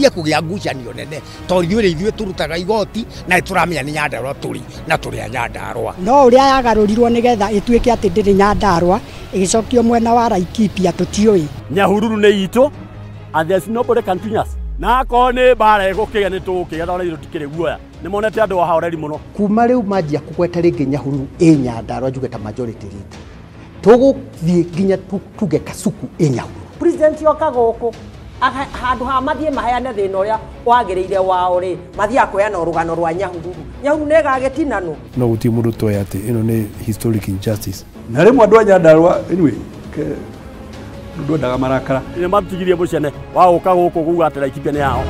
Gũbatiĩ kũgĩa ngucanio nene tondũ ithuĩ ithuĩ tũrutaga igoti na nĩtũramenya nĩ Nyandarũa tũrĩ na tũrĩ a Nyandarũa. No ũrĩa yagarũrirwo nĩgetha ĩtuĩke atĩ ndĩrĩ Nyandarũa ĩgĩcokio mwena wa Laikipia tũtiũĩ. Nyahururu nĩ itũ and there's nobody can touch us. Na akorwo nĩ mbara ĩgũkĩgĩa nĩ tũgũkĩgĩa tondũ ithuĩ tũtikĩrĩ guoya. Nĩ monete andũ ahoreri mũno. Kuma rĩu manjia kũgweta rĩngĩ Nyahururu ĩ Nyandarũa njuge ta majority leader. Tũgũthiĩ nginya tuge Kasuku ĩ Nyahururu. President yoka gũkũ handũ ha mathiĩ maheane thĩna ũrĩa wagĩrĩire wao rĩ, mathiaga kũheana rũgano rwa Nyahururu. Nyahururu nĩ ĩgagĩtinanwo. No gũtirĩ mũndũ toĩ atĩ ĩno nĩ historic injustice. Na rĩmwe andũ a Nyandarũa anyway ndwendaga marakara. Nĩ matigirie mũcene wa gũka gũkũ kuga atĩ Laikipia nĩ yao.